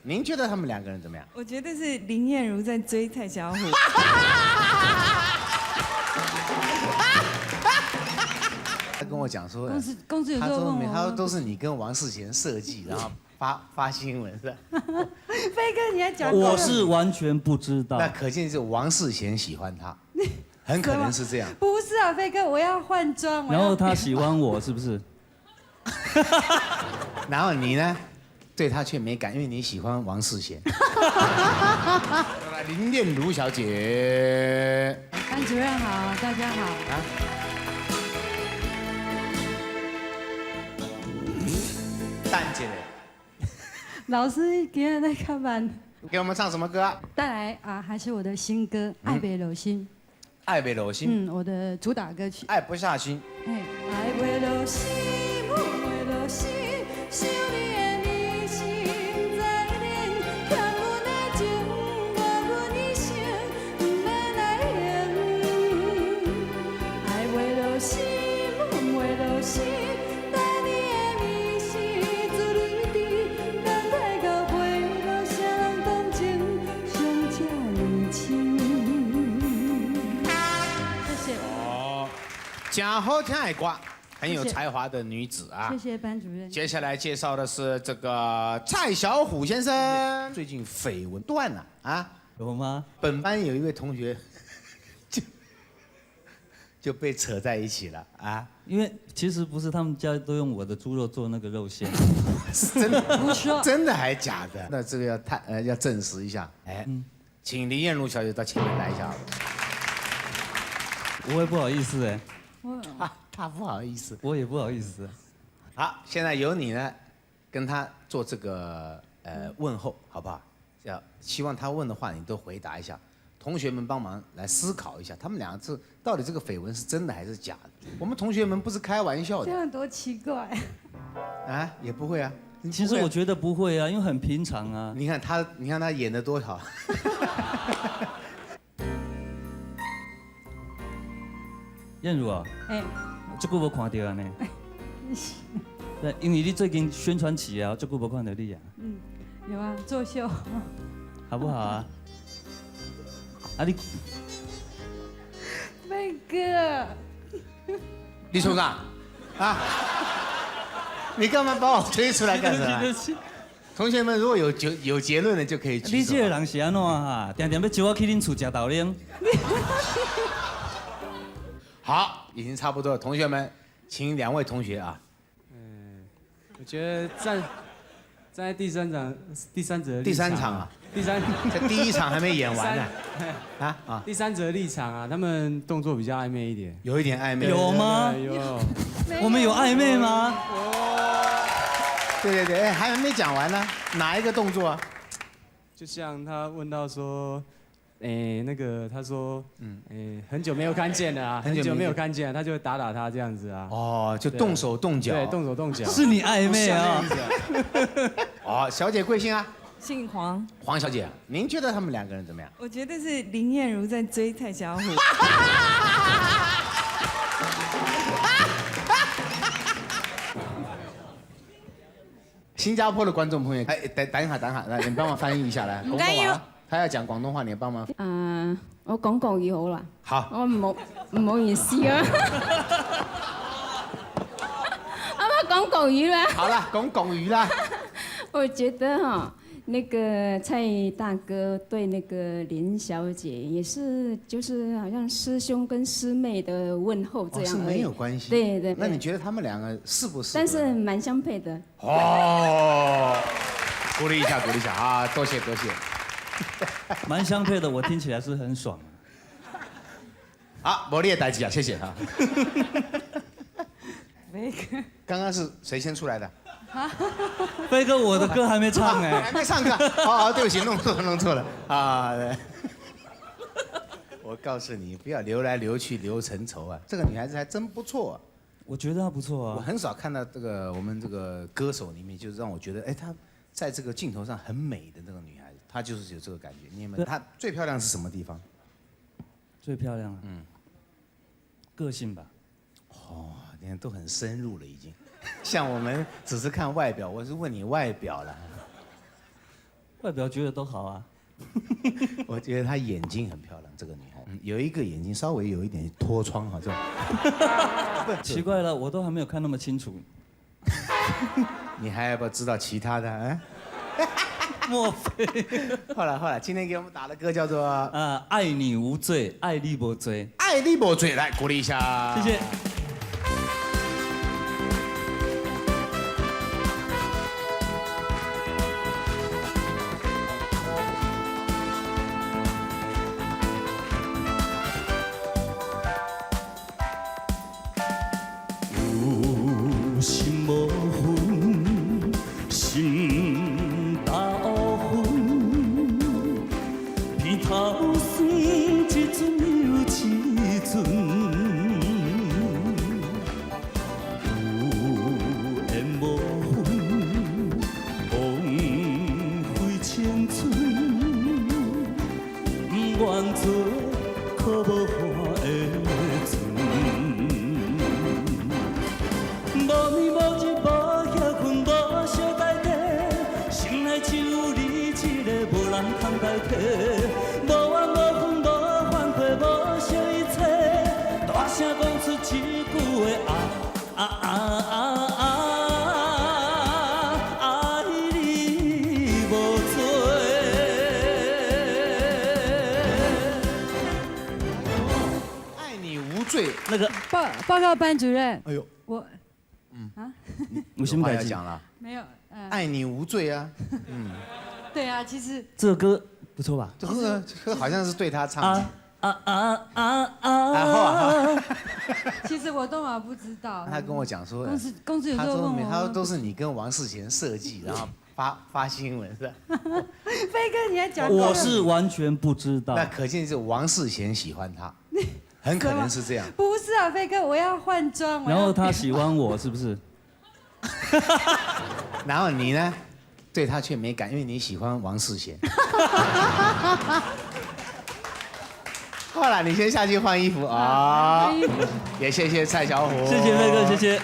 您觉得他们两个人怎么样？我觉得是林彦如在追蔡小虎。他跟我讲说，公司有他时候问我，说没他说都是你跟王世贤设计，然后发发新闻是吧？飞哥你还讲我是完全不知道那。可见是王世贤喜欢他，很可能是这样。不是啊，飞哥，我要换装。然后他喜欢我是不是？然后你呢，对他却没感，因为你喜欢王世贤。来，林燕如小姐，班主任好，大家好。啊，蛋姐，老师今天在看班，给我们唱什么歌啊？带来啊，还是我的新歌《爱袂落心》。爱不落心，嗯，我的主打歌曲。爱不下心。爱袂落心，阮袂落心，想你的暝心在冷，欠阮的情，活阮一生，毋免来还。爱袂落心，阮袂落心，等你的暝时自离甜，等待到飞落谁人动情，伤这呢深。谢谢。哦，讲好听的歌，很有才华的女子啊。谢谢班主任。接下来介绍的是这个蔡小虎先生，最近绯闻断了啊。有吗？本班有一位同学就被扯在一起了啊。因为其实不是，他们家都用我的猪肉做那个肉馅。是真的？胡说。真的还假的？那这个要证实一下。哎，请林燕如小姐到前面来一下。我会不好意思哎。他不好意思。我也不好意思。好，现在由你呢，跟他做这个问候，好不好？要希望他问的话你都回答一下。同学们帮忙来思考一下，他们两个这到底这个绯闻是真的还是假的？我们同学们不是开玩笑的。这样多奇怪。啊，也不会啊。其实我觉得不会啊，因为很平常啊。你看他，你看他演的多好。燕如啊，哎，这久无看到啊呢。对，因为你最近宣传期啊，这久无看到你啊。嗯，有啊，作秀。好不好啊？啊你，飞哥，李处长，啊，你干嘛把我推出来干什么？同学们如果有结论的就可以举手。你这个人是按怎哈？常常欲招我去恁厝食豆奶。好，已经差不多了。同学们，请两位同学啊。嗯，我觉得站在第三场，第三者第三场啊，第三，这第一场还没演完呢。啊啊！第三者立场啊，他们动作比较暧昧一点，有一点暧昧。有吗？有。我们有暧昧吗？对对对，哎，还没讲完呢，哪一个动作啊？就像他问到说，哎，那个他说，哎，很久没有看见了啊，很久没有看见，他就会打打他这样子啊。哦，就动手动脚。对，动手动脚。是你暧昧啊？哦，小姐贵姓啊？姓黄。黄小姐，您觉得他们两个人怎么样？我觉得是林彦如在追蔡小虎。新加坡的观众朋友，哎，等等一下，等一下，来，你帮忙翻译一下来。唔緊要。他要講廣東話，你幫忙。啊，我講國語好啦。好。我唔好意思啊。啊，我講國語啦。好啦，講國語啦。我覺得哈，那個蔡大哥對那個林小姐也是，就是好像師兄跟師妹的問候這樣。是沒有關係。對對。那你覺得他們兩個是不是？但是蠻相配的。哦，鼓勵一下，鼓勵一下啊！多謝多謝。蠻相配的，我聽起來是很爽。好，無你的代誌啊，謝謝啊。飛哥，剛剛是誰先出來的？飛哥，我的歌還沒唱哎，還沒唱歌。哦，對不起，弄錯了，弄錯了啊！我告訴你，不要流來流去流成愁啊。這個女孩子還真不錯。我覺得她不錯啊。我很少看到這個我們這個歌手裡面，就是讓我覺得，哎，她在這個鏡頭上很美的這個女孩子，她就是有這個感覺。你有沒有？她最漂亮是什麼地方？最漂亮啊？嗯，個性吧。哦，你看都很深入了已經。像我們只是看外表，我是問你外表了。外表覺得都好啊。我覺得她眼睛很漂亮，這個女孩有一個眼睛稍微有一點脫窗，好像。奇怪了，我都還沒有看那麼清楚。你還要不要知道其他的？啊？莫非？後來後來，今天給我們打的歌叫做啊，愛你無罪，愛你無罪，愛你無罪，來鼓勵一下，謝謝。有心無分，心斗分，鼻頭酸一陣又一陣，有緣無分，枉費青春，不願做靠無岸的船。無眠無日無歇睏無相代替，心內只有你一個，無人通代替。無怨無恨無反悔無惜一切，大聲講出這句話啊啊啊啊！愛你無罪。愛你無罪。那個報告班主任，哎呦，我有什麼代誌話要講了？沒有，愛你無罪啊！對啊，其實這個歌不錯吧？這個這個好像是對他唱的。啊啊啊啊！啊其實我都嘛不知道。他跟我講說，公司有時他說沒，候問我，他說都是你跟王世賢設計，然後發新聞是吧？飛哥你還講？我是完全不知道。那可見是王世賢喜歡他，很可能是這樣。不是啊，飛哥，我要換裝。然後他喜歡我是不是？然後你呢？對他卻沒感，因為你喜歡王世賢。好了，你先下去換衣服啊。也謝謝蔡小虎，謝謝飛哥，謝謝。